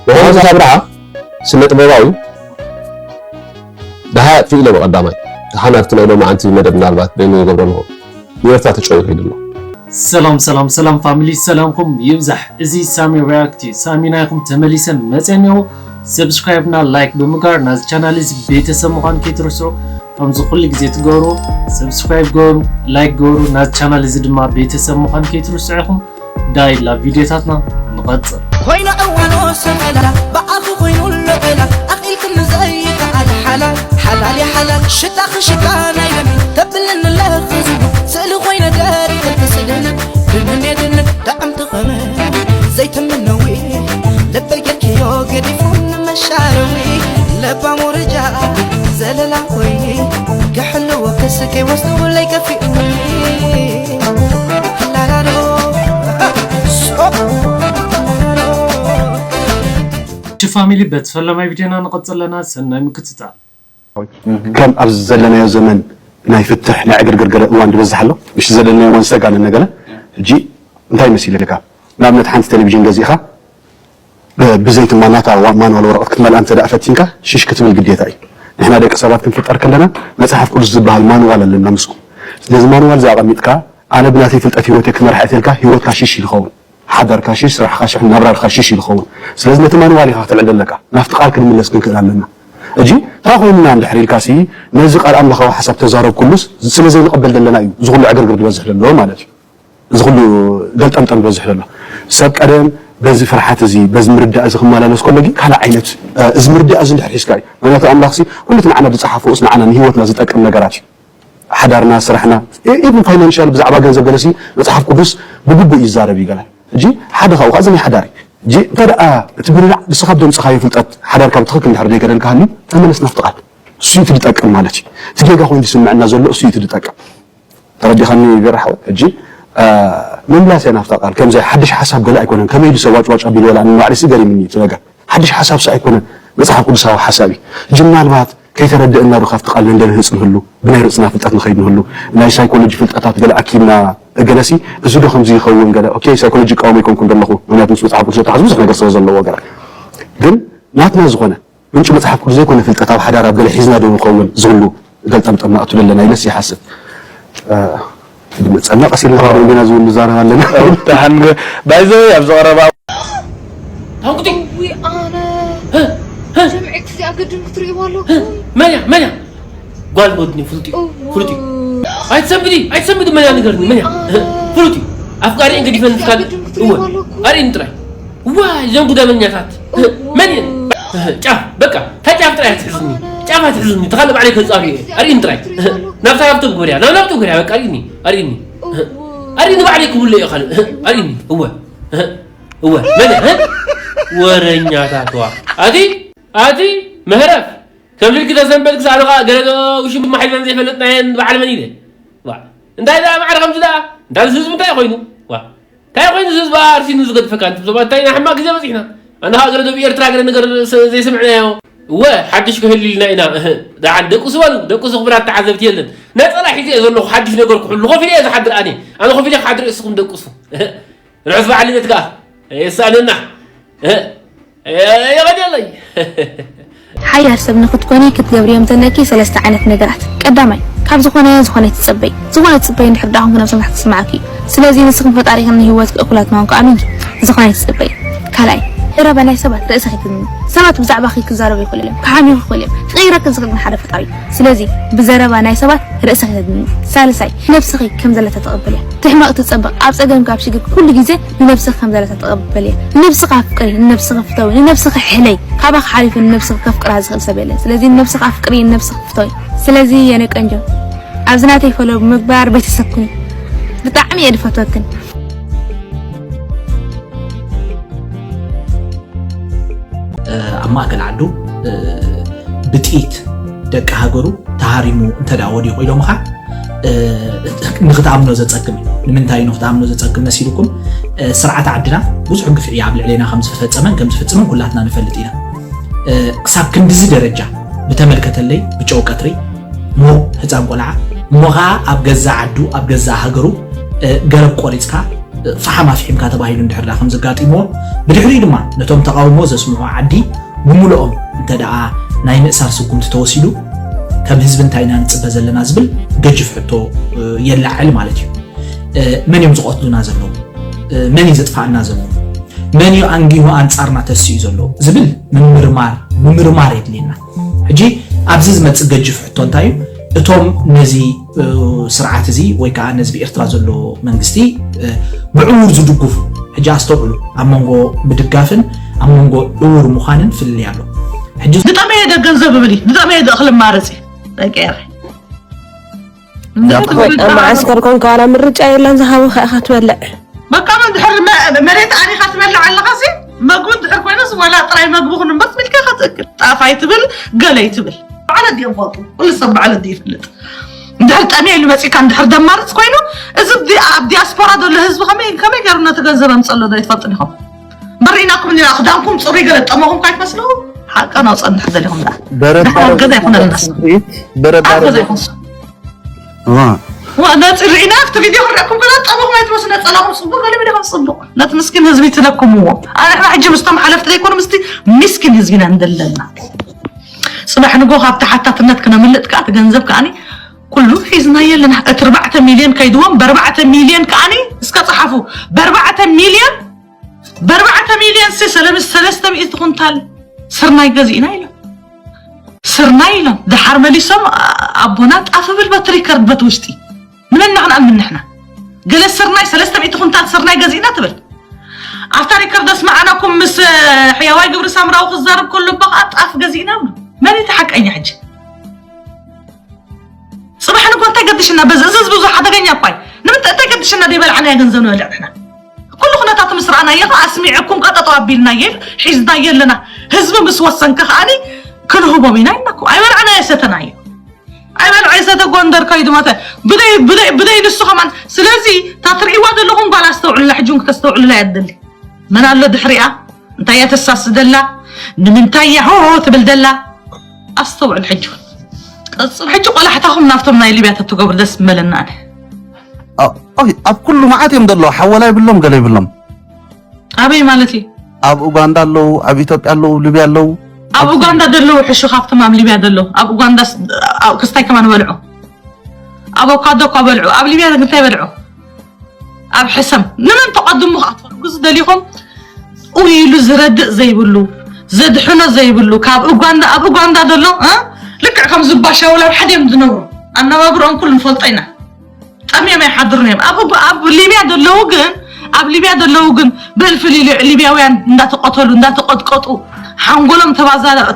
ዮሃንስ ኣብርሃ ስነ ጥበባዊ ደሃይ ኣጥፊኡ ኣሎ። ብቐዳማይ ደሓን ኣብቲ ናይ ሎማዓንቲ መደብ ምናልባት በይኑ ይገብሮ ኣለኹ ንኤርትራ ተጨው ይኸይድ ኣሎ። ሰላም ሰላም ሰላም ፋሚሊ፣ ሰላምኩም ይብዛሕ። እዚ ሳሚ ሪያክት እዩ። ሳሚ ናይኹም ተመሊሰ መፅአ እኒኦ። ሰብስክራይብ እና ላይክ ብምግባር ናዚ ቻናል እዚ ቤተሰብ ምዃን ከይትርስዑ። ከምዚ ኩሉ ግዜ ትገብሩ ሰብስክራይብ ገበሩ፣ ላይክ ገበሩ። ናዚ ቻናል እዚ ድማ ቤተሰብ ምዃን ከይትርስዑ ኢኹም። ዳይ ላብ ቪድዮታትና ንቐፅል። ኮይና እዋኖ ሰቐላ ብኣኺ ኮይኑ ልዕላ ኣኽኢልክኒ ዘይከኣል ሓላል ሓላል እየ ሓላል ሽታኺ ሽታ ናይ ደም ተብለኒ ኣለኺ ዝብል ስእሊ ኮይነ ገሪበልኪ ስእልኒ ድንን የድንን ጣዕምቲ ኸመ ዘይትምነዊ ልበይ ጌርክዮ ገዲፉኒ መሻረዊ ለባም ወረጃ ዘለላ ኮይኒ ክሕልዎ ከስከይ ወስድውለይ ከፊኡኒ ፋሚሊ በቲ ፈለማይ ቪድዮና ንቐፅል ኣለና። ሰናይ ምክትታል። ከም ኣብዚ ዘለናዮ ዘመን ናይ ፍትሕ ናይ ዕግርግር ገለ እዋን ዝበዝሕ ኣሎ። ምሽ ዘለናዮ እዋን ዝተጋነነ ገለ ሕጂ እንታይ መሲልካ ንኣብነት ሓንቲ ቴሌቪዥን ገዚእኻ ብዘይትማ ናታ ማንዋል ወረቐት ክትመልኣ እንተ ደኣ ፈቲንካ ሽሽ ክትብል ግዴታ እዩ። ንሕና ደቂ ሰባት ክንፍጠር ከለና መጽሓፍ ቅዱስ ዝበሃል ማንዋል ኣለና ምስኡ። ስለዚ ማንዋል እዚ ኣቐሚጥካ ኣነ ብናተይ ፍልጠት ህይወተይ ክመርሓ እየ ተልካ ህይወትካ ሽሽ እዩ ዝኸውን። ሓዳርካ ሽሽ፣ ስራሕካ ሽሕ፣ ናብራርካ ሽሽ እዩ ዝኸውን። ስለዚ ነቲ ማንዋል ኢኻ ክትዕል ዘለካ። ናብቲ ቃል ክንምለስ ክንክእል ኣለና። እጂ እንታይ ኮይንና እንድሕር ኢልካ ሲ ነዚ ቃል ኣምላኻዊ ሓሳብ ተዛረብ ኩሉስ ስለ ዘይንቐበል ዘለና እዩ እዚ ኩሉ ዕግርግር ዝበዝሕ ዘሎ ማለት እዩ። እዚ ኩሉ ገልጠምጠም ዝበዝሕ ዘሎ ሰብ ቀደም በዚ ፍርሓት እዚ በዚ ምርዳእ እዚ ክመላለስ ከሎ ግን ካልእ ዓይነት እዚ ምርዳእ እዚ እንድሕር ሒዝካ እዩ ምክንያቱ ኣምላኽ ሲ ኩሉ እቲ ንዓና ዝፀሓፈ ኡስ ንዓና ንህይወትና ዝጠቅም ነገራት እዩ ሓዳርና ስራሕና even ፋይናንሻል ብዛዕባ ገንዘብ ገለሲ መፅሓፍ ቅዱስ ብግቡእ ይዛረብ እዩ ገለ ሕጂ ሓደ ካብኡ ከዓ እዚ ናይ ሓዳር እዩ ሕጂ እንተ ደኣ እቲ ምርዳእ ንስኻ ብደምፅኻዮ ፍልጠት ሓዳርካ ብትኽክል እንድሕር ዘይገደልካ ሃልዩ ተመለስ ናብቲ ቃል እሱ እዩ እቲ ዝጠቅም ማለት እዩ እቲ ጌጋ ኮይኑ ዝስምዐና ዘሎ እሱ እዩ እቲ ዝጠቅም ተረዲኻኒ ቢራ ሓወይ ሕጂ ምምላስ እያ ናብታ ቃል ከምዚ ሓድሽ ሓሳብ ገለ ኣይኮነን ከመይ ኢሉ ሰብ ዋጭዋጭ ኣቢሉ ወላ ንባዕለይሲ ገሪምኒ እዩ እቲ ነገር ሓድሽ ሓሳብ ሲ ኣይኮነን መፅሓፍ ቅዱሳዊ ሓሳብ እዩ ሕጂ ምናልባት ከይተረደእና ዶ ካብቲ ቃል ነንደንህፅ ንህሉ ብናይ ርእስና ፍልጠት ንኸይድ ንህሉ ናይ ሳይኮሎጂ ፍልጠታት ገለ ኣኪብና ገለሲ እዚ ዶ ከምዚ ይኸውን ገለ ኦኬ ሳይኮሎጂ ይቃወሞ ኣይኮንኩን ዘለኹ ምክንያቱ ምስ መፅሓፍ ቅዱስ ተተሓዝ ብዙሕ ነገር ስለ ዘለዎ ገለ ግን ናትና ዝኾነ ምንጪ መጽሓፍ ቅዱስ ዘይኮነ ፍልጠት ኣብ ሓዳር ኣብ ገለ ሒዝና ዶ ንኸውን ዝብሉ ገልጠምጠም ንኣቱ ዘለና ኢለስ ይሓስብ። ድመጸና ቀስ ኢልና ኢና ዝብል ንዛረብ ኣለና። ታን ባይዘ ኣብ ዝቐረባ ታንኩቲ ዊ ኣነ ጀምዒ ክዚ ኣገድን ክትርእይዋ ኣለኩ መን እያ መን እያ ጓል ወድኒ ፍሉጥ እዩ ፍሉጥ እዩ ኣይትሰንብዲ ኣይትሰንብዲ መን እያ ንገርኒ መን እያ ፍሉጥ እዩ ኣፍቃሪኤን ገዲፈን ፍቃድ እወ ኣርእኒ ጥራይ ዋ እዞም ጉዳመኛታት መን እየን ጫፍ በቃ ታጫፍ ጥራይ ኣትሕዝኒ ጫፍ ኣትሕዝኒ ተኻለ ባዕለይ ከጻሪ እየ ኣርእኒ ጥራይ ናብታ ናብቶም ጎርያ ናብ ናብቶም ጎርያ በቃ ኣርእኒ ኣርእኒ ኣርእኒ ባዕለይ ክብሎ እየ ካልእ ኣርእኒ እወ እወ መን ወረኛታት ዋ ኣቲ ኣቲ መህረፍ ከምዚ ኢልኪ ተሰንበድክስ ኣነ ኸዓ ገለ ዶ ውሽማ ሒዘን ዘይፈልጥ ናየን በዓል መን ኢለ ዋ እንታይ ደኣ ማዕረ ከምዚ ደኣ እንታይ ህዝቢ እንታይ ኮይኑ ዋ እንታይ ኮይኑ ህዝቢ ኣርሲኑ ዝገድፈካ ኣንቱም ሰባት እንታይ ናይ ሕማቕ ግዜ በፂሕና ኣነ ኸዓ ገለ ዶ ብኤርትራ ገለ ነገር ዘይሰምዕናዮ እወ ሓድሽ ክህልልና ኢና እህ ደሓን ደቁሱ በሉ ደቁሱ ክቡራት ተዓዘብቲ የለን ነፀላ ሒዘ እየ ዘለኹ ሓድሽ ነገር ክሕሉ ኮፍ ኢለ እየ ዝሓድር ኣነ ኣነ ኮፍ ኢለ ክሓድር እየ እስኹም ደቁሱ ርሑስ በዓል ልደት ከኣ የሳእነና የቐደለይ ሓያል ሰብ ንክትኮኒ ክትገብርዮም ዘለኪ ሰለስተ ዓይነት ነገራት። ቀዳማይ፣ ካብ ዝኾነ ዝኾነ ኣይትጸበይ። ዝኾነ ትጽበይ እንድሕር ደኣ ኮንኪ ነብሰ ምትሓት ክስምዓኪ እዩ። ስለዚ ንስኽን ፈጣሪኽን ንህይወትኪ እኹላት ምዃንኪ ኣሚንኪ ዝኾነ ኣይትጸበይ። ካልኣይ፣ ዘረባ ናይ ሰባት ርእስኺ ኣይትድንኒ። ሰባት ብዛዕባኺ ክዛረቡ ይኽእሉ እዮም፣ ክሓምዩኺ ይኽእሉ እዮም። ክቕይረኪ ዝኽእል ግን ሓደ ፈጣሪ እዩ። ስለዚ ብዘረባ ናይ ሰባት ርእስኺ ኣይተድንኒ። ሳልሳይ፣ ነብስኺ ከም ዘለታ ተቐበልያ። እቲ ሕማቕ ትጸበቕ፣ ኣብ ጸገም ካብ ሽግር ኩሉ ግዜ ንነብስኺ ከም ዘለታ ተቐበልያ። ንነብስኺ ኣፍቅሪ፣ ንነብስኺ ፍተዊ፣ ንነብስኺ ሕለይ። ካባኺ ሓሊፉ ንነብስኺ ከፍቅራ ዝኽእል ሰብ የለን። ስለዚ ንነብስኺ ኣፍቅሪ፣ ንነብስኺ ፍተዊ። ስለዚ የኔ ቆንጆ ኣብዚ ናተይ ፎሎ ብምግባር ቤተሰብ ኩኒ። ብጣዕሚ እየ ዝፈትወክን። ኣብ ማእከል ዓዱ ብጥይት ደቂ ሃገሩ ተሃሪሙ እንተ ደኣ ወዲቑ ኢሎምኻ ንኽትኣምኖ ዘጸግም እዩ። ንምንታይ እዩ ንኽትኣምኖ ዘጸግም መሲልኩም? ስርዓት ዓድና ብዙሕ ግፍዒ ኣብ ልዕሌና ከም ዝፈጸመን ከም ዝፍጽምን ኩላትና ንፈልጥ ኢና። ክሳብ ክንድዚ ደረጃ ብተመልከተለይ ብጨው ቀትሪ እሞ ህፃን ቆልዓ እሞ ከዓ ኣብ ገዛ ዓዱ ኣብ ገዛ ሃገሩ ገረብ ቆሪፅካ ፈሓም ኣፍሒምካ ተባሂሉ እንድሕር ዳ ከም ዘጋጢምዎ፣ ብድሕሪኡ ድማ ነቶም ተቓውሞ ዘስምዑ ዓዲ ብምሉኦም እንተ ደኣ ናይ ምእሳር ስጉምቲ ተወሲዱ፣ ከም ህዝቢ እንታይ ኢና ንጽበ ዘለና ዝብል ገጅፍ ሕቶ የለዓዕል ማለት እዩ። መን እዮም ዝቐትሉና ዘለዉ? መን እዩ ዘጥፋኣና ዘሎ? መን እዩ ኣንጊሁ ኣንጻርና ተሲኡ ዘሎ ዝብል ምምርማር፣ ምምርማር የድልየና። ሕጂ ኣብዚ ዝመጽእ ገጅፍ ሕቶ እንታይ እዩ? እቶም ነዚ ስርዓት እዚ ወይ ከዓ ነዚ ብኤርትራ ዘሎ መንግስቲ ብዕዉር ዝድግፉ፣ ሕጂ ኣስተውዕሉ፣ ኣብ መንጎ ምድጋፍን ኣብ መንጎ ዕዉር ምዃንን ፍልልይ ኣሎ። ሕጂ ንጠመየ ዶ ገንዘብ እብል እዩ፣ ንጠመየ ዶ እኽሊ ማረጽ እዩ። ደቂ ኤረ መዓስከር ኮንካ ዋላ ምርጫ የለን፣ ዝሃቡኻ ኢኻ ትበልዕ። በቃ ምን ድሕር መሬት ኣሪኻ ትበልዕ ኣለኻሲ፣ መግቢ ድሕር ኮይኑስ ዋላ ጥራይ መግቢ ኩን እምበር ትብል ኢኻ ትእክል። ጣፍ ኣይትብል፣ ገለ ኣይትብል። ባዕለ ድዮም ፈልጡ፣ ኩሉ ሰብ ባዕለ ድዩ ይፈልጥ። እንድሕር ጠምየ ኢሉ መፂእካ እንድሕር ደማርፅ ኮይኑ፣ እዚ ኣብ ዲያስፖራ ዘሎ ህዝቢ ከመይ ከመይ ገይሩ ነቲ ገንዘብ ኣምፀሎ ዶ ይትፈልጡ ዲኹም? በሪእናኩም እንዲና ክዳንኩም ፅሩይ ገለ ጠመኹም ካይትመስሉ ሓቀን ኣውፀ እንድሕር ደሊኹም ዳ በረባረ ገዛ ይኹነልና በረባረ ኣብ ገዛ ይኹንስ እዋ ነፂ ርኢና ኣብቲ ቪድዮ ክንረኩም ከላ ጠበኹም ኣይትመስሉ ነፀላኹም ፅቡቅ ገለ ቪድዮ ከም ፅቡቅ ነቲ ምስኪን ህዝቢ ትለኩምዎ ኣንሕና ሕጂ ምስቶም ሓለፍቲ ዘይኮኑ ምስቲ ሚስኪን ህዝቢና እንደለና ፅባሕ ንጎ ካብ ተሓታትነት ክነምልጥ ከዓ እቲ ገንዘብ ከዓኒ ኩሉ ሒዝናዮ ኣለና እቲ ኣርባዕተ ሚልዮን ከይድዎም ብኣርባዕተ ሚልዮን ከዓኒ እስከ ፀሓፉ ብኣርባዕተ ሚልዮን ብኣርባዕተ ሚልዮን ሲ ሰለስተ ሚእቲ ኩንታል ስርናይ ገዚእና ኢሎም ስርናይ ኢሎም ደሓር መሊሶም ኣቦና ጣፍ ብል በቲ ሪከርድ በቲ ውሽጢ ንመን ኢና ክንኣምን ንሕና ገለ ስርናይ ሰለስተ ሚእቲ ኩንታል ስርናይ ገዚእና ትብል ኣብታ ሪከርድ ኣስማዕናኩም ምስ ሕያዋይ ግብሪ ሳምራዊ ክዛረብ ከሎ እባ ከዓ ጣፍ ገዚእና ብሉ መን እቲ ሓቀኛ ሕጂ ፅባሕ ንጎ እንታይ ገድሽና በዚ እዚ ህዝቢ ብዙ ሓደገኛ እኳይ ንምንታይ እንታይ ገድሽና ደይበልዓናዮ ገንዘብ ንበልዕ ንሕና ኩሉ ኩነታት ምስ ረኣናዮ ከዓ ኣስሚዐኩም ከዓ ጠጠው ኣቢልናዮ ሒዝናዮ ኣለና ህዝቢ ምስ ወሰንከ ከዓኒ ክንህቦም ኢና ኢልናኩም ኣይበልዓናዮ ሰተናዮ ኣይበልዓ ይሰተ ጎንደር ከይዱ መተ ብደይ ብደይ ብደይ ንሱ ከማን ስለዚ እታ ትርእይዋ ዘለኹም ጓል ኣስተውዕሉላ ሕጂ እውን ክተስተውዕሉላ የድሊ መን ኣሎ ድሕሪኣ እንታይ እያ ተሳስደላ ንምንታይ እያ ሆ ትብል ደላ ኣስተውዕል ሕጂ እውን ቀፅል ሕጂ ቆላሕታኹም ናብቶም ናይ ሊብያ ተትገብሩ ደስ ምበለና ኣነ ኣብ ኩሉ መዓት እዮም ዘለዉ ሓወላ ይብሎም ገለ ይብሎም ኣበይ ማለት እዩ ኣብ ኡጋንዳ ኣለዉ ኣብ ኢትዮጵያ ኣለዉ ሊብያ ኣለዉ ኣብ ኡጋንዳ ዘለዉ ሕሹ ካብቶም ኣብ ሊብያ ዘለዉ ኣብ ኡጋንዳ ክስታይ ከማን በልዑ ኣቮካዶ እኳ በልዑ ኣብ ሊብያ እንታይ በልዑ ኣብ ሕሰም ንመን ተቐድሙ ክትፈልጉ ዝደሊኹም ኡይ ኢሉ ዝረድእ ዘይብሉ ዘድሕኖ ዘይብሉ ካብ ኡጋንዳ ኣብ ኡጋንዳ ዘሎ ልክዕ ከም ዝባሻውል ኣብ ሓደ እዮም ዝነብሩ ኣነባብርኦም ኩሉ ንፈልጦ ኢና ጠምዮም ኣይሓድሩን እዮም ኣብ ሊብያ ዘለዉ ግን ኣብ ሊብያ ዘለዉ ግን ብእልፊ ሊብያውያን እንዳተቐተሉ እንዳተቐጥቀጡ ሓንጎሎም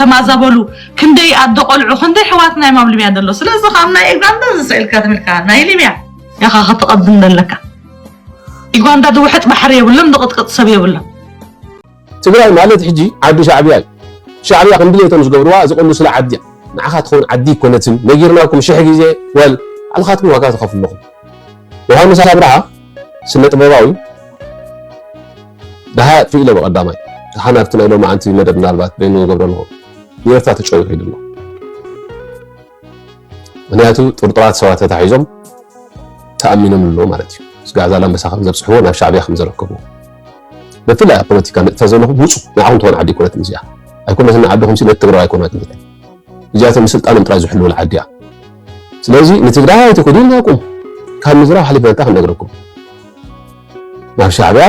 ተማዛበሉ ክንደይ ኣደ ቆልዑ ክንደይ ሕዋትና እዮም ኣብ ሊብያ ዘለዉ ስለዚ ካብ ናይ ኡጋንዳ ዝስእልካ ትብልካ ናይ ሊብያ ኢኻ ከተቐድም ዘለካ ዩጋንዳ ድውሕጥ ባሕሪ የብሎም ድቕጥቅጥ ሰብ የብሎም ትግራይ ማለት ሕጂ ዓዲ ሻዕብያ እዩ ሻዕብያ ከም ድሌቶም ዝገብርዋ ዝቐንዱስላ ዓዲ እያ ንዓኻ ትኸውን ዓዲ ኣይኮነትን ነጊርናኩም ሽሕ ግዜ ወል ባዕልኻትኩም ዋጋ ትኸፍሉ ኣለኹም ዮሃንስ ኣብርሃ ስነ ጥበባዊ ደሃ ኣጥፍእ ኢለ ብቐዳማይ ደሓን ኣብቲ ናይ ሎማዓንቲ መደብ ምናልባት በይኑ ይገብሮ ኣለኹ ንኤርትራ ተጨውዩ ከይዱ ኣሎ ምክንያቱ ጥርጡራት ሰባት ተታሒዞም ተኣሚኖም ኣለዉ ማለት እዩ ስጋዕ ዛላምበሳ ከም ዘብፅሕዎ ናብ ሻዕብያ ከም ዘረከብዎ ብፍላይ ኣብ ፖለቲካ ንጥፈ ዘለኹም ውፁ ንዓኹም ትኾን ዓዲ ይኮነትን እዚኣ ኣይኮነትን ዓድኹም ሲ ነቲ ትግራዋይ ኣይኮነትን እዚኣቶም ንስልጣኖም ጥራይ ዝሕልውላ ዓዲ እያ ስለዚ ንትግራይ ኣይትኹዱ ኢልናኩም ካብ ምዝራብ ሓሊፍና እንታይ ክንነግረኩም ናብ ሻዕብያ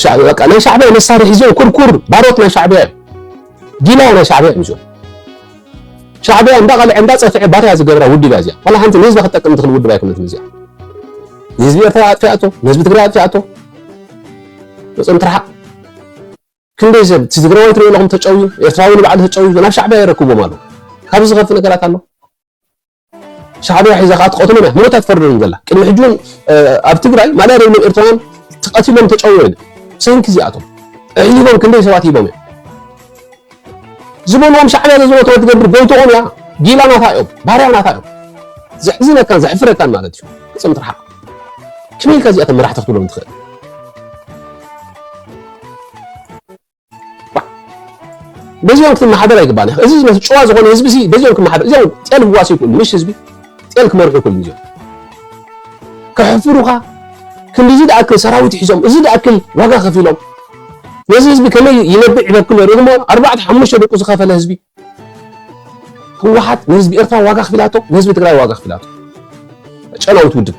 ሻዕብያ በቃ ናይ ሻዕብያ መሳርሒ እዚኦም ኩርኩር ባሮት ናይ ሻዕብያ እዮም ጊላ ናይ ሻዕብያ እዮም እዚኦም ሻዕብያ እንዳቐልዐ እንዳፀፍዐ ባርያ ዝገብራ ውድብ እያ እዚኣ ዋላ ሓንቲ ንህዝቢ ክትጠቅም ትኽእል ውድብ ኣይኮነትን እዚኣ ንህዝቢ ኤርትራ ኣጥፊኣቶ ንህዝቢ ትግራይ ኣጥፊኣቶ መፅኦም ትርሓቕ ክንደይ ሰብ እቲ ትግራዋይ ትሪኦ ኣለኹም ተጨውዩ ኤርትራዊ ንባዕሉ ተጨውዩ ናብ ሻዕብያ የረክብዎም ኣሎ ካብዚ ዝኸፍእ ነገራት ኣሎ ሻዕብያ ሒዛ ከዓ ትቐትሎም እያ ሞት ኣይትፈርደሎም ዘላ ቅድሚ ሕጂ እውን ኣብ ትግራይ ማልያ ዘይብሎም ኤርትራውያን ተቐቲሎም ተጨውዮም ብሰንኪ እዚኣቶም ኣዕሊቦም ክንደይ ሰባት ሂቦም እዮም ዝበልዎም ሻዕብያ ዘዝበልዎ ትገብር ጎይትኦም እያ ጊላ ናታ እዮም ባርያ ናታ እዮም ዘሕዝነካን ዘሕፍረካን ማለት እዩ ገፆም ትርሓቕ ከመይ ኢልካ እዚኣቶም መራሕቲ ክትብሎም ትኽእል በዚኦም ክትመሓደር ኣይግባን እዚ ዝመስል ጭዋ ዝኾነ ህዝቢ እዚ በዚኦም ክመሓደር እዚኦም ጤል ክዋስ ይክእሉ ምሽ ህዝቢ ጤል ክመርሑ ይክእሉ እዚኦም ከሕፍሩኻ ክንዲዚ ዝኣክል ሰራዊት ሒዞም፣ እዚ ዝኣክል ዋጋ ከፊሎም፣ ነዚ ህዝቢ ከመይ ይነብዕ ይበክል ነሩ? እሞ ኣርባዕተ ሓሙሽተ ደቁ ዝኸፈለ ህዝቢ። ህወሓት ንህዝቢ ኤርትራ ዋጋ ከፊላቶ፣ ንህዝቢ ትግራይ ዋጋ ከፊላቶ። ጨናዊት ውድብ።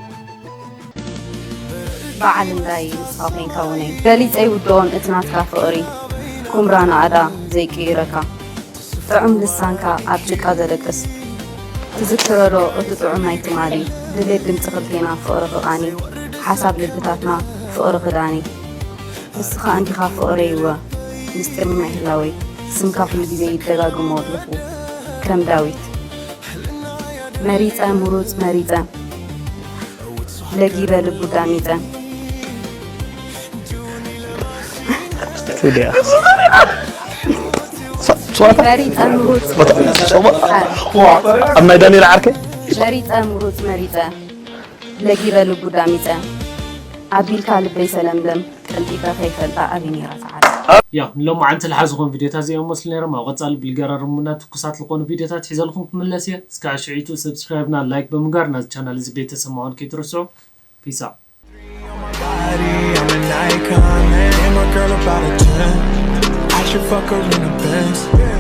በዓል እንዳይ ንስኻ ኮይንካ ውነይ ገሊፀ ይውድኦን እቲ ናትካ ፍቕሪ ኩምራ ናኣዳ ዘይቅይረካ ጥዑም ልሳንካ ኣብ ጭቃ ዘደቅስ ትዝክረዶ እቲ ጥዑም ናይ ትማሊ ድሌት ድምፂ ክልቴና ፍቕርኺ ቓኒ ሓሳብ ልብታትና ፍቕርኺ ዳኒ ንስኻ እንዲኻ ፍቕረይወ ምስጢር ናይ ህላወይ ስምካ ኩሉ ግዜ ይደጋግሞ ኣለኹ ከም ዳዊት መሪፀ ምሩፅ መሪፀ ለጊበ ልቡ ዳሚፀ ቱዲያ መሪፀ ምሩፅ ኣብ ናይ ዳንኤል ዓርከ መሪፀ ምሩፅ መሪፀ ለጊበ ልቡ ዳሚፀ ኣቢልካ ልበይ ሰለምለም ቀልጢፈ ከይፈልጣ ኣበይ ነይራ ሰዓት ያ ንሎማዓንቲ ልሓዝኹም ቪድዮታት እዚኦም መስሉ ነይሮም ኣብ ቀፃሊ ብልገራርሙና ትኩሳት ዝኾኑ ቪድዮታት ሒዘልኩም ክምለስ እየ እስካዕ ሽዒቱ ሰብስክራይብ ና ላይክ ብምግባር ናዚ ቻናል እዚ ቤተሰብ ምዃን ከይትርስዑ ፒሳ Body, I'm an icon, man. And my girl about a ten. I should fuck her in the Benz.